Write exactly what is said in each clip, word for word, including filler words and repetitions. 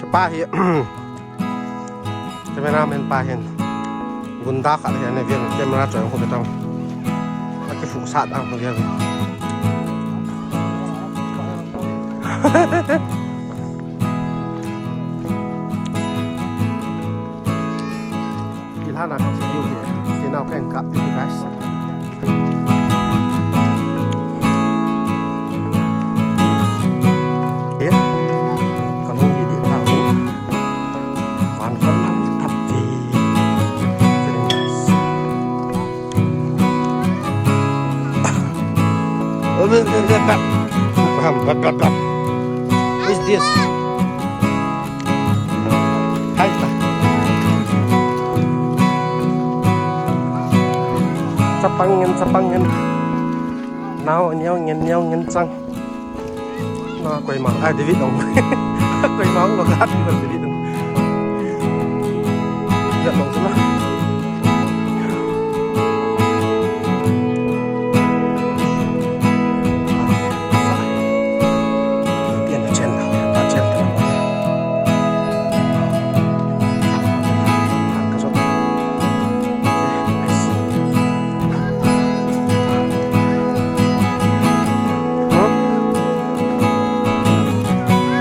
Pa hi, cameraman pa hin gunda khat hi ana veng, camera choi khu betang. Aki fu sat ang khu veng. Ilhana ka view hi. Ti nau ken kap ti guys. Eh, ka hung di di ta hu. Wan kon lam tap ti. Very nice. What is this? Hai ta. Chapang ngen, chapang ngen. Nau, niau ngen, niau ngen chang. Na, koima. Ai, David dong. Koima lo ka, David dong. Ya dong sana.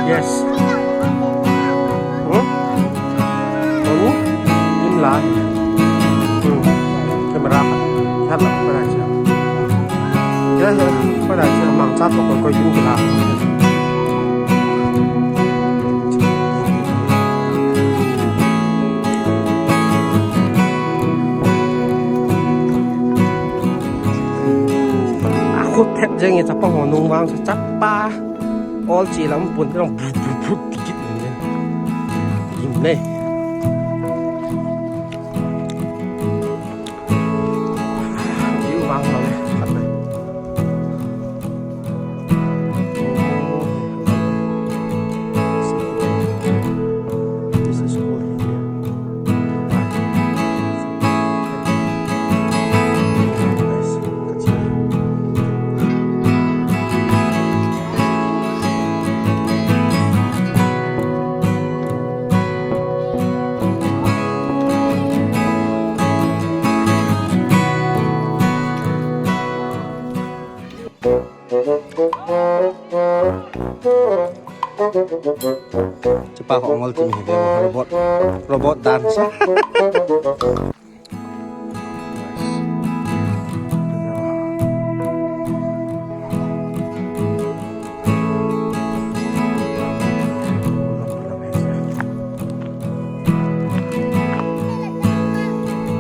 Yes. Hmm? Anu? Yun lang. Hmm. Camera pa. Harap pa lang siya. Yeah, yeah. Pa lang siya. Mang chat ko ko yun lang. A khut thep jeng e, chapang ho nung vang sa chapa. Ol chi lam pun te long brut brut brut ti kit ni. Im ne. View vang lo le, khat le. This is cool. Chupa ho ngol ti mi hi ve, robot, robot dance.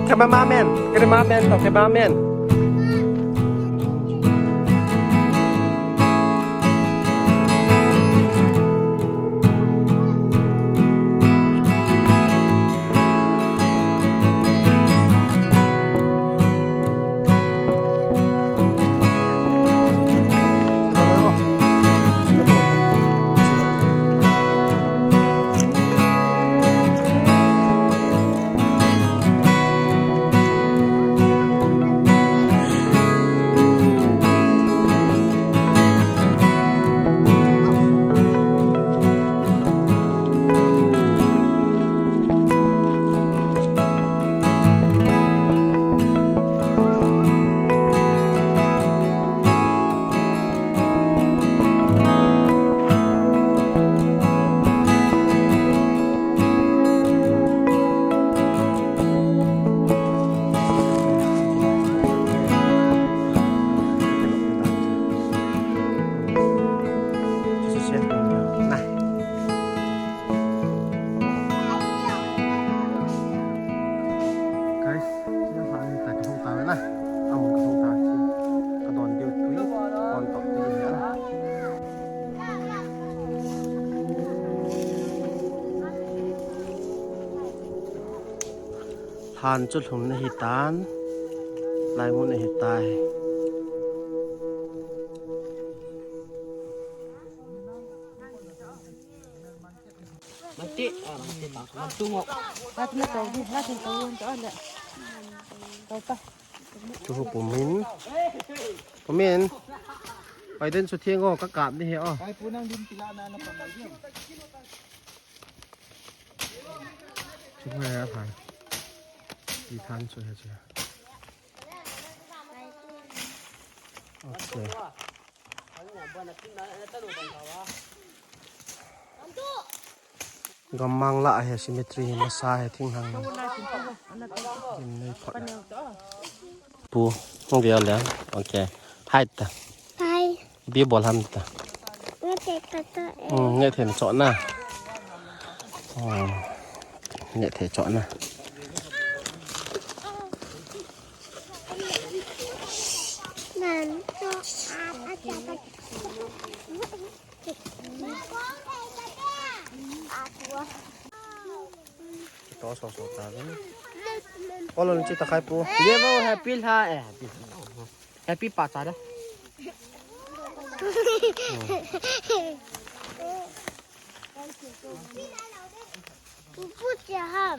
Cameraman, cameraman to, cameraman. Guys, ina hang ta ka hung ta na. Amun ka hung ta. Ka don deu tui. Kon tok tui ya. Lhan chu lhum na hi tan. Lai mun na hi tai. Mati, ah, mati ta, mati ngok. Mati na tau di, mati tau yun tau le. Tau ta. Chu hu pumin. Pumin. Pai den su thiang o, ka kap ni he o. Kai pu nang din pila na na pa mai di. Hei, a phan. Ti than chu he chu. Okay. Gammang lah he cemetery hi masa he thinghang. Din nei phot. Pu, hung gel le. Okay. Hai ta. Hai. Bi bol ham ta. Nge te ta ta e. Hmm, nge the chohna. Hmm. Nge the chohna. Nan to a a ta ta. To so so ta ni. Olo ni chi ta khai pu. Ye bo happy la eh happy. Happy pa cha da. Pupu che ham.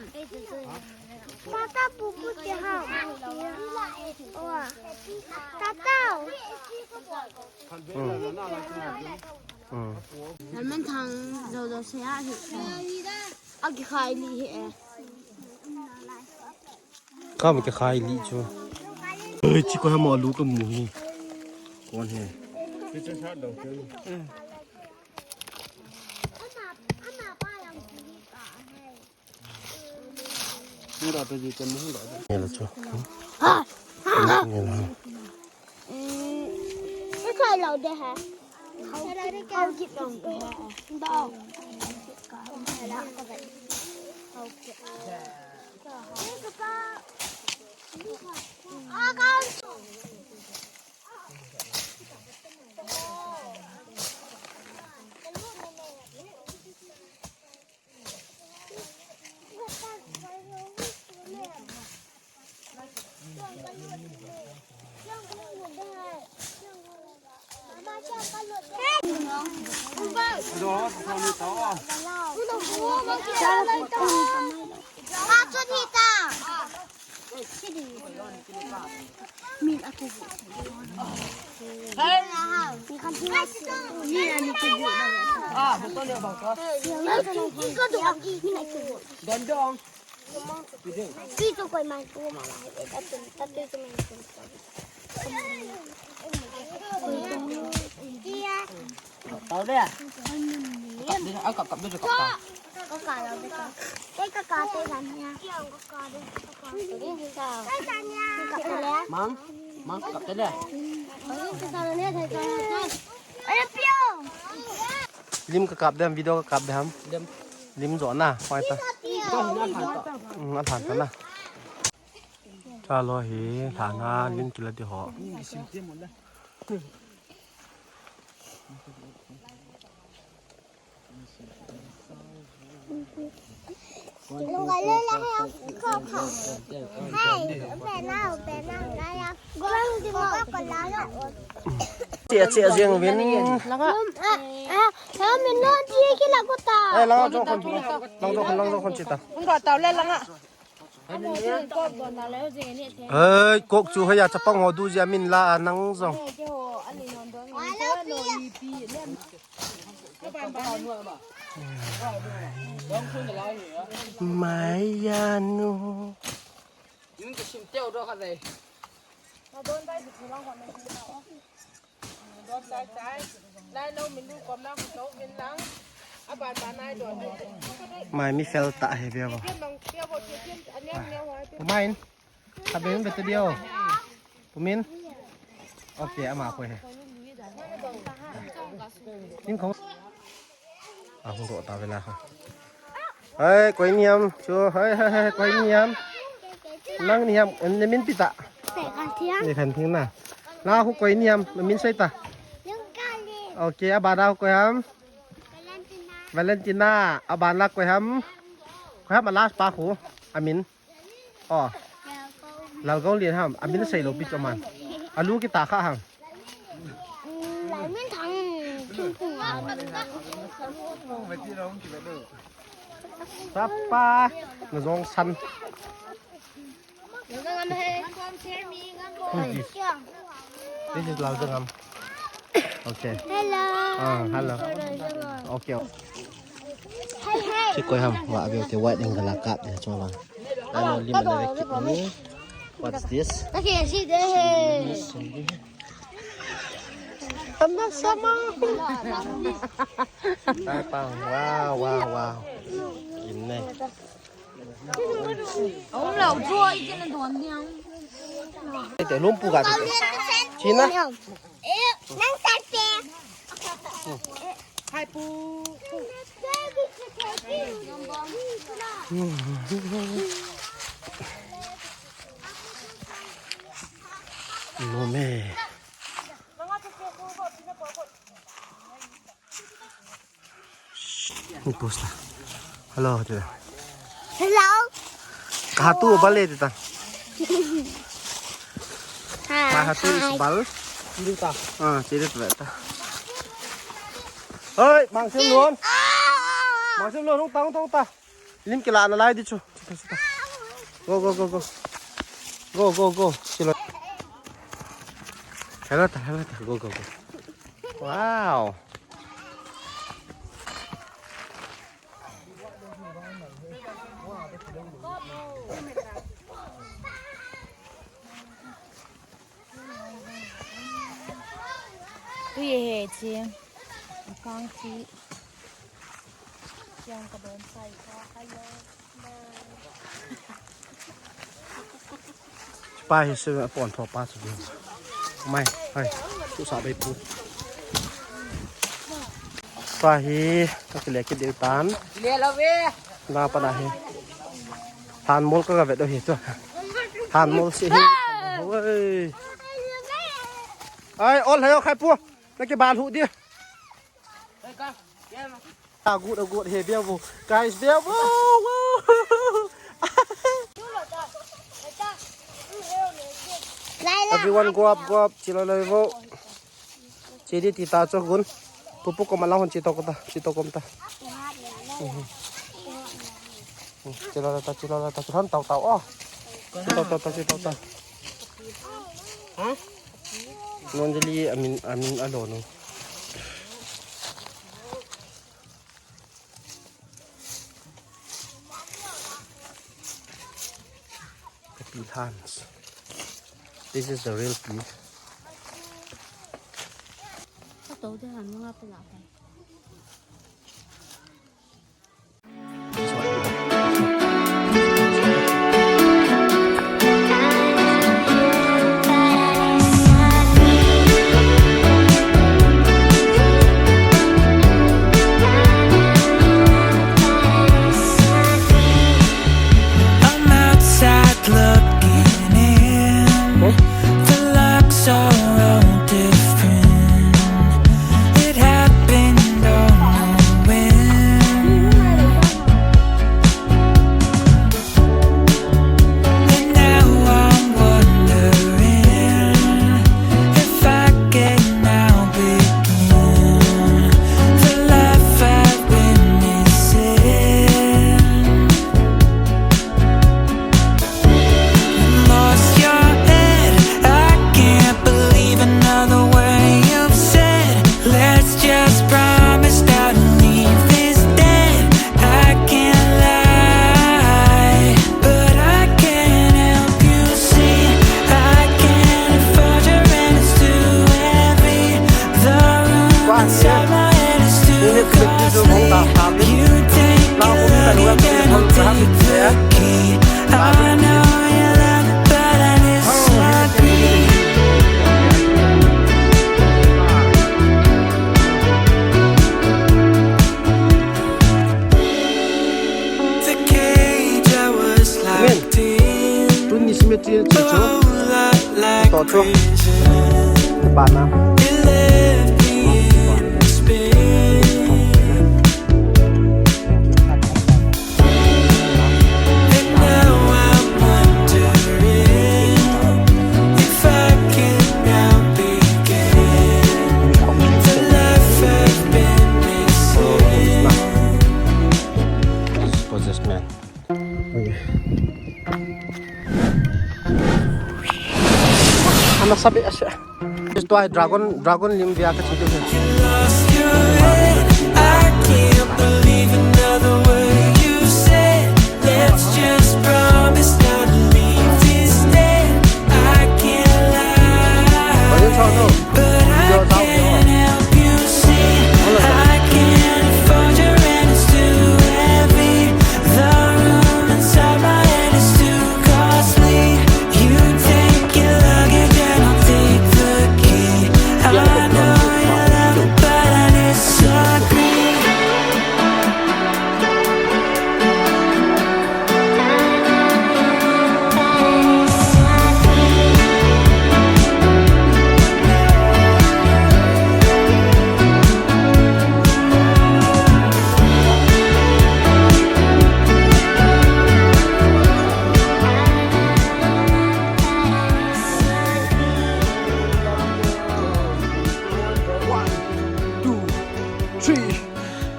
Tata pupu che ham. Wa. Tata. Hmm. Hmm. Lalman thang zo zo se a hi. A kikhai li hi e. Kam kikhai li chu. Oi, chi ko ha mo lu ka mu hi. Kon he. Ni ra pe ji kan ni ra. Ni la chu. Ni la. Ka khai lo de ha. Hau kip dong. Dong. Don don. Tao de. Kap de, ah, kap, kap de, kap, kap. Mang, mang, kap de. Lim ka kap dem, video ka kap dem. Lim. Lim jo na, hoi ta. Hmm, a lhan ta na. Cha lo hi, lhan a, lim kila ti ho. Che, che, jeng vin. Langa. Eh, langa jong khon, langa jong khon, langa jong khon chita. Hei, kok chu hei a chapang ho du jia min la a nang jong. Maya nu. Mai mi fel ta he ve ba. Mai in. Ka be be te dio. Pumin. Okay, ama ko he. Ning khong. A hung ro ta ve la ha. Hai, koi niam, chu, hai, hai, hai, koi niam. Nang niam, em, ne min pi ta. Ni khan thing na. Na hu koi niam, ne min sei ta. Okay, a ba da hu koi ham. Valentina, a ba la koi ham. Koi ham a last pa hu, a min. Oh. Lalgou Lian ham, a min sei lo pi cho man. A lu kita kha ham. Lai min thang. Sapa, na jong san. Who is this? This is Lal Jangam. Okay. Hello. Ah, hello. Okay. Hey, hey. Che koi ham, wa abe te white angle a kap de chong lang. Ano lim ana ve kit ni. What's this? Okay, see there. Ama sama. Wow, wow, wow. Lim ne. Aum lou, draw i kena don diang. Ete lumpu ga. China. Nang sate. Hai pu. No me. Ni post la. Hello, tita. Hello. Kaha tu bal le, tita. Hi. Kaha tu is bal. Tita. Ah, tita, tita. Oi, Mangsim Lun. Ah. Mangsim Lun, hung ta, hung ta, hung ta. Lim kila na lai di chu. Chuta, chuta. Go, go, go, go. Go, go, go. Silo. Hello ta, hello ta. Go, go, go. Wow. Tui he chi. Kang chi. Chiang ka don sai ka. Hello. Pa hi se pon tho pa chu. Mai, hai. Tu sa bai pu. Pa hi ka kile kit deu tan. Le lo ve. Na pa na hi. Han mol ka ga ve do hi tu. Han mol si hi. Oi. Ai, ol hayo khai pu. Na ke bal hu di. Agut, agut, he, bia vo. Guys, bia vo. Wow. Everyone go up, go up. Chilo lo vo. Chidi tita cho gun. Pupu ko malang hon chito ko ta, chito kom ta. Chilo lo ta, chilo lo ta, chilo tau tau. Oh. Chito tau ta, chito ta. Ha? Nonjali amin, amin alo no. The pea lands. This is the real pea. I'm outside looking in. The locks are all different. It happened on a whim. And now I'm wondering if I can now begin the life I've been missing. You lost your head. I can't believe another word you've said. Let's just promise that I'll leave this dead. I can't lie, but I can't help you see. I can't afford your, and it's too heavy. The room inside my head is too costly. You take it, let it, then I'll take the key. I know you love it, but I disagree. The cage I was locked in. Tuni symmetry chi chu. To chu. Bana. It left me in despair. And now I'm wondering if I can now begin the life I've been missing. Possessed man. Ana sabi asa. Tua dragon, dragon lim via ka chitu. Lost your head. I can't believe another word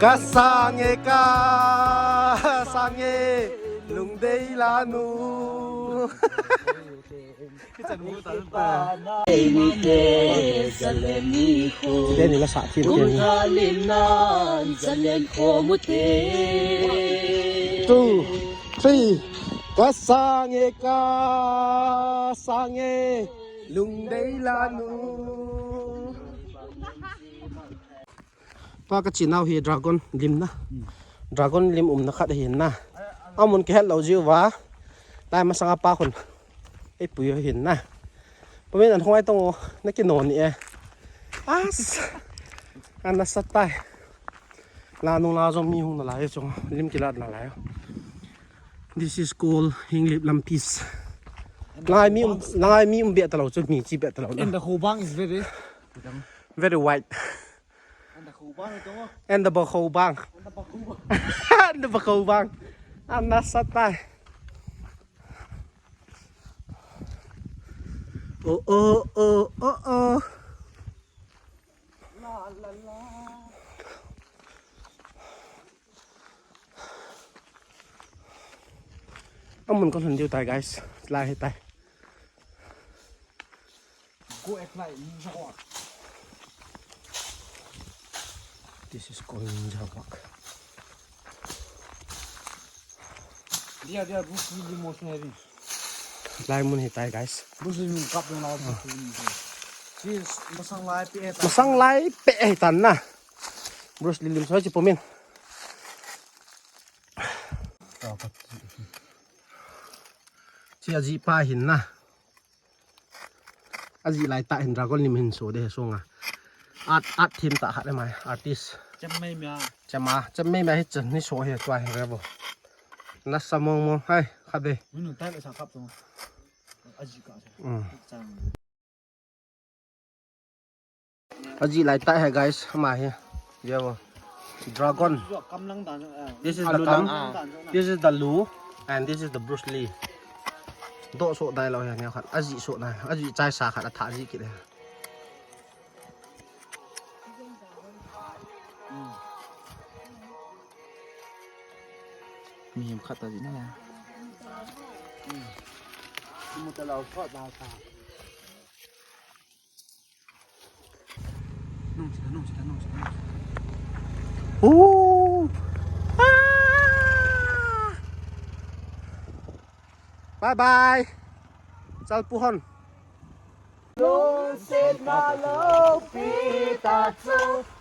Ka sange, ka sange, lungdei lanu. Teni la sa thim teni. Two, three. Ka sange, ka sange, lungdei lanu. Tua ka chinau hi dragon lim na. Dragon lim umna khat ahin na. Amun kihet lou jiu va. Lai masanga pa khun. Ei pui ahin na. Pumin an hung ai tong o. Na kino ni e. As. Ana sa tai. La nung la jong mi hung na lai chung. Lim kilat na lai. This is called Hinglip Lampis. Lai mi um, lai mi um bia ta lou chu mi chi bia ta lou na. And the Hobang is very, very wide. And the Hobang is the And the Bahobang. And the Bahobang. And the Bahobang. Ana sa tai. Oh, oh, oh, oh, oh. La, la, la. Amun kon han diu tai, guys. Lai hi tai. Go at night, ninja walk. This is called ninja walk. Dia, dia, Bruce Lee lim mo sung heavy. Lai mun hi tai, guys. Bruce Lee mun kap dong lau, Bruce Lee mun. Si masang lai pe eh, masang lai pe eh, tan na. Bruce Lee lim soi chi pumin. Chi aji pa hin na. Aji lai ta hin dragon lim hin so de songa. Art, art thim ta khat le mai, artist. Chemmei mia. Chema, chemmei mia hi chen ni so hi tua hin rebo. Na sa mong mong hai, khat de. Minu tai le sa kap to. Aji ka. Mm. Chang. Aji lai ta hai, guys, ama hi. Ye wo. Dragon. This is the kam. This is the Lu, and this is the Bruce Lee. Do so dai lo ya ne khat. Aji so dai. Aji chai sa khat a tha ji kit le. Mi hem khat ta ji na ya. Mu ta lo so da ta. Ooh. Ah. Bye bye. Chal pu hon. Lungset na loupi ta chu,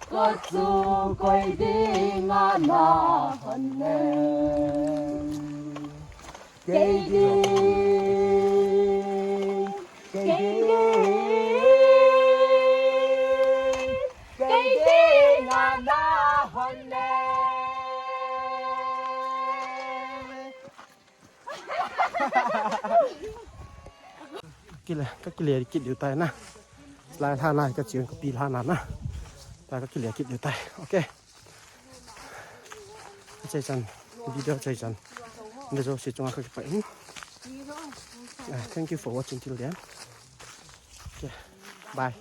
ko chu koi ding a na hon le. Kei ding, kei ding, kei ding a na hon le. Kile, ka kile kit diu tai na. Lai lha na, ka chiu ka pi lha na na. Lai ka kile kit diu tai. Okay. Chai chan, video chai chan. Video si chunga ka kipai. Hmm? Ah, thank you for watching till the end. Okay. Bye.